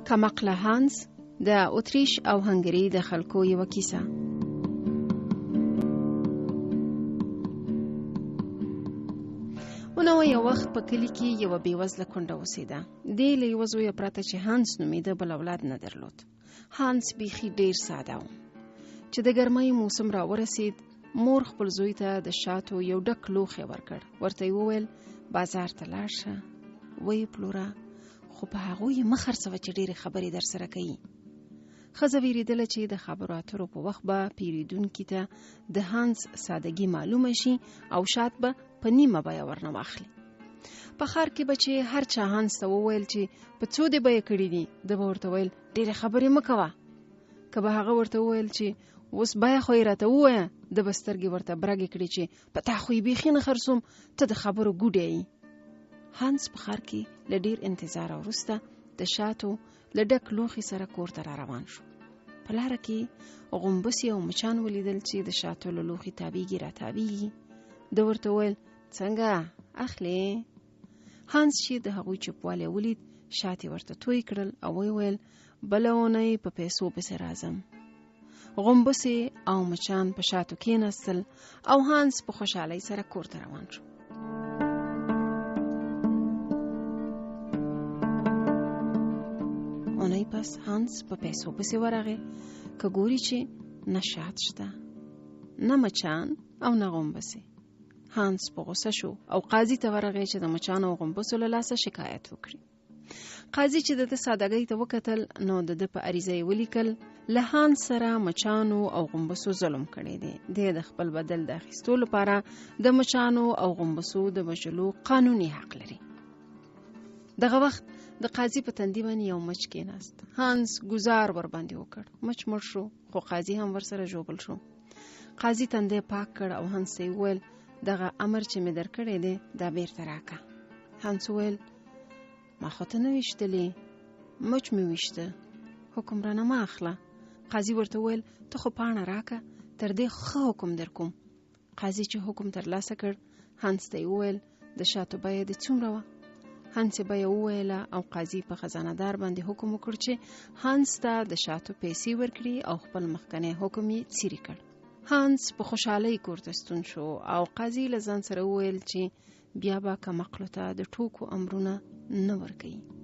کمقله هانس، د اتریش او هنګري د خلکو یوه کیسه. ونو یو وخت په کلي کې یوه بېوزله کونډه اوسېده. دې له یوه زویه پرته چې هانس نومېده بل اولاد نه درلود. هانس بیخي ډیر ساده و. چې د ګرمۍ موسم را ورسید، مور خپل زوی ته د شاتو یو ډک لوښی ورکړ. ورته یې وویل، بازار ته لاړ شه، ویې پلوره، خو په هغو یې مه خرڅوه چې ډېرې خبرې در سره کوي. ښځه ویرېدله چې د خبرو اترو په وخت به پیریدونکي ته د هانس سادګي معلومه شي او شات به په نیمه بیه ورنه واخلي. په ښار کې به چې هر چا هانس ته وویل چې په څو دې بیه کړي دي، ده به ورته ویل، ډېرې خبرې مه کوه. که به هغه ورته وویل چې اوس بیه خو یې راته ووایه، ده به سترګې ورته برګې کړې چې په تا خو یې بیخي نه خرڅوم، ته د خبرو ګوډی یې. هانس په ښار کې له ډېر انتظاره وروسته د شاتو له ډک لوښي سره کور ته را روان شو. په لاره کې غومبسې او مچان ولیدل چې د شاتو له لوښي تاویږي را تاویږي. ده ورته وویل، څنګه اخلې؟ هانس چې د هغوی چوپوالی ولید، شات یې ورته توی کړل او ویې ویل، بله اونۍ په پیسو پسې راځم. غومبسې او مچان په شاتو کېناستل او هانس په خوشحالۍ سره کور ته روان شو. اونۍ پس هانس په پیسو پسې ورغی، که ګوري چې نه شات شته، نه مچان او نه غومبسې. هانس په غوسه شو او قاضي ته ورغی چې د مچانو او غومبسو له لاسه شکایت وکړي. قاضي چې د ده سادګۍ ته وکتل، نو د ده په عریضه یې ولیکل، له هانس سره مچانو او غومبسو ظلم کړی دی. دی د خپل بدل د اخیستو لپاره د مچانو او غومبسو د وژلو قانوني حق لري. دغه وخت د قاضي په تندي باندې یو مچ کېناست. هانس ګوزار ورباندې وکړ، مچ مړ شو، خو قاضي هم ورسره ژوبل شو. قاضي تندی پاک کړ او هانس ته یې وویل، دغه امر چې مې درکړی دی دا بیرته راکه. هانس وویل، ما خو ته نه ویشتلې، مچ مې ویشته، حکم رانه مه اخله. قاضي ورته وویل، ته خو پاڼه راکه، تر دې ښه حکم درکوم. قاضي چې حکم ترلاسه کړ، هانس ته یې وویل، د شاتو بیه دې څومره وه؟ هانس یې بیه وویله او قاضي په خزانه دار باندې حکم وکړ چې هانس ته د شاتو پیسې ورکړي او خپل مخکنی حکم یې څیرې کړ. هانس په خوشحالۍ کور ته ستون شو او قاضي له ځان سره وویل چې بیا به کمقلو ته د ټوکو امرونه نه ورکوي.